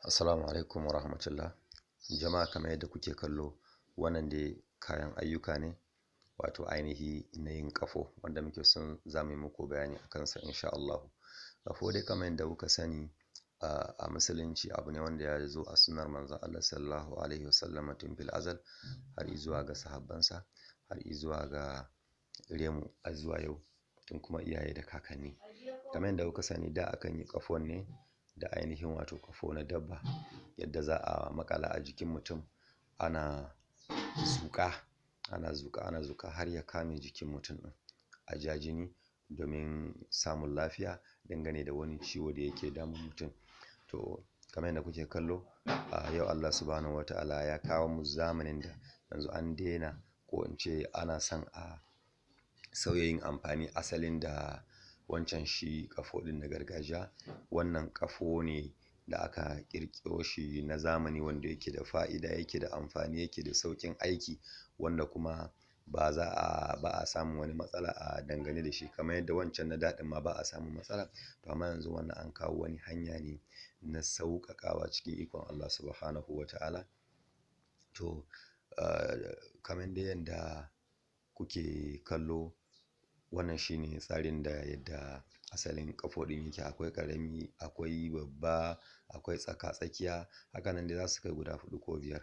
Assalamu alaikum warahmatullah. Jama'a, kamar yadda kuke kallo, wannan dai kayan ayyuka ne, wato ainihi na yin ƙafo, wanda muke son za mu yi muku bayani a kansa insha Allahu. Ƙafo dai, kamar yadda kuka sani, a musulunci abu ne wanda ya zo a sunnar Manzon Allah sallallahu alaihi wasallama tun fil azal har izuwa ga sahabbansa, har izuwa ga remu har zuwa yau, tun kuma iyaye da kakanni. Kamar yadda kuka sani, da akan yi ƙafon ne da ainihin wato ƙafo na dabba, yadda za a maƙala a jikin mutum, ana zuƙa, ana zuƙa, ana zuƙa har ya kame jikin mutum ɗin, a ja jini domin samun lafiya dangane da wani ciwo da yake damun mutum. To, kamar yadda kuke kallo, a yau Allah subhanahu wa ta'ala ya kawo mu zamanin da yanzu an daina, ko in ce ana son a sauya yin amfani asalin da wancan shi ƙafo ɗin na gargajiya. Wannan ƙafo ne da aka ƙirƙiro shi na zamani, wanda yake da fa'ida, yake da amfani, yake da sauƙin aiki, wanda kuma ba za a ba a samun wani matsala a dangane da shi, kamar yadda wancan na da ɗin ma ba a samun matsala. To, amma yanzu wannan an kawo wani hanya ne na sauƙaƙawa cikin ikon Allah subhanahu wa ta'ala. To, kamar dai yadda kuke kallo, wannan shine tsarin da yadda asalin ƙafo ɗin yake. Akwai ƙarami, akwai babba, akwai tsaka-tsakiya, haka nan dai za su kai guda huɗu ko biyar,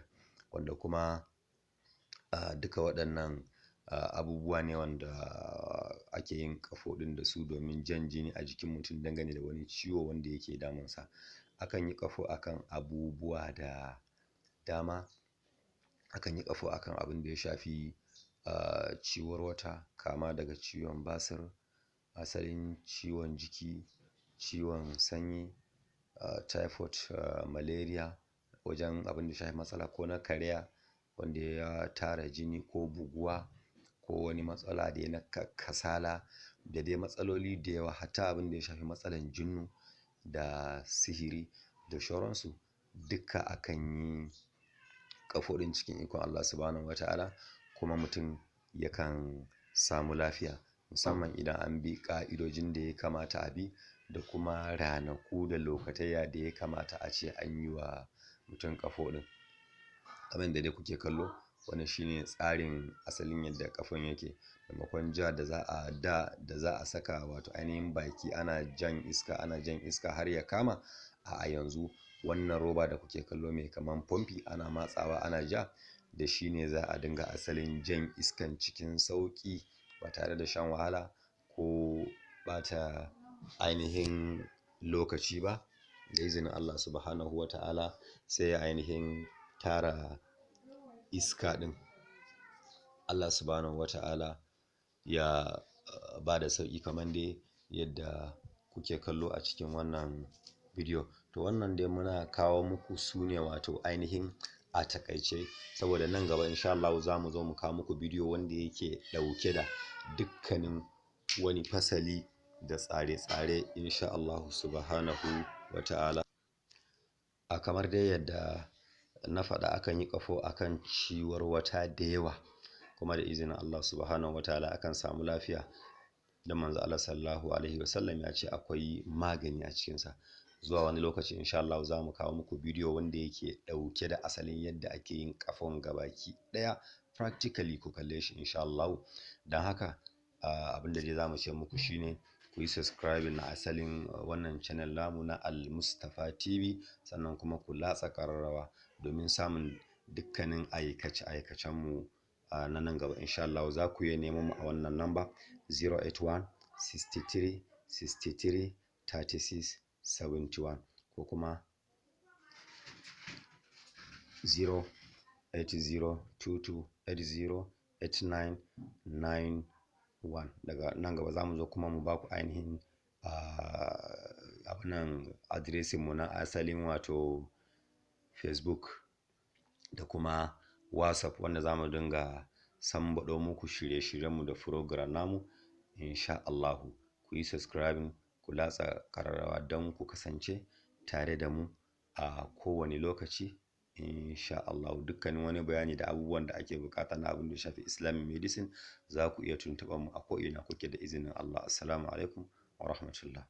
wanda kuma duka waɗannan abubuwa ne wanda ake yin ƙafo ɗin da su domin jan jini a jikin mutum dangane da wani ciwo wanda yake damunsa. Akan yi ƙafo akan abubuwa da dama. Akan yi ƙafo akan abin da ya shafi ciwon wata, kama daga ciwon basir, asalin ciwon jiki, ciwon sanyi, typhoid, malaria, wajen abin da ya shafi matsala ko na karaya wanda ya tara jini, ko buguwa, ko wani matsala dai na kasala, da dai matsaloli da yawa, hatta abin da ya shafi matsalan jinnu da sihiri da sauransu, dukka akan yi ƙafo ɗin cikin ikon Allah subhanahu wa ta'ala, kuma mutum yakan samu lafiya, musamman idan an bi ƙa'idojin da ya kamata a bi da kuma ranaku da lokatayya da ya kamata a ce an yi wa mutum ƙafo ɗin. Kamar yadda dai kuke kallo, wannan shine tsarin asalin yadda ƙafon yake. Maimakon ja da za a da za a saka, wato ainihin baki, ana jan iska, ana jan iska har ya kama, a yanzu wannan roba da kuke kallo mai kaman pompi, ana matsawa ana ja da shi ne za a dinga asalin jan iskan cikin sauƙi ba tare da shan wahala ko ɓata ainihin lokaci ba. Da izinin Allah subhanahu wa ta'ala sai ya ainihin tara iska ɗin. Allah subhanahu wa ta'ala ya ba da sauƙi, kamar dai yadda kuke kallo a cikin wannan bidiyo. To, wannan dai muna kawo muku su ne wato ainihin a taƙaice, saboda nan gaba insha Allahu za mu zo mu kawo muku bidiyo wanda yake ɗauke da dukkanin wani fasali da tsare-tsare insha Allahu subhanahu wa ta'ala. A kamar dai yadda na faɗa, akan yi ƙafo akan ciwar wata da yawa, kuma da izinin Allah subhanahu wa ta'ala akan samu lafiya, da Manzo Allah sallallahu alaihi wasallam ya ce akwai magani a cikinsa. Zuwa wani lokaci insha Allah za mu kawo muku bidiyo wanda yake ɗauke da asalin yadda ake yin ƙafon gabaki ɗaya practically, ku kalle shi insha Allah. Don haka, abin da dai za mu ce muku shine ku yi subscribing na asalin wannan channel namu na Al Mustapha TV, sannan kuma ku latsa ƙararrawa domin samun dukkanin aikace-aikacen mu na nan gaba insha Allah. Za ku iya neman mu a wannan number 081 63 63 36 71, ko kuma 0802280 8991. Daga nan gaba za mu zo kuma mu ba ku ainihin abunan adireshin mu na asalin wato Facebook da kuma WhatsApp, wanda za mu dinga sambaɗo muku shirye-shiryenmu da program namu insha Allahu. Ku yi subscribing, ku latsa ƙararrawa don ku kasance tare da mu a kowane lokaci insha Allahu. Dukkanin wani bayani da abubuwan da ake buƙata na abin da ya shafi Islamic medicine, za ku iya tuntuɓar mu a ko'ina kuke da izinin Allah. Assalamu alaikum wa rahmatullah.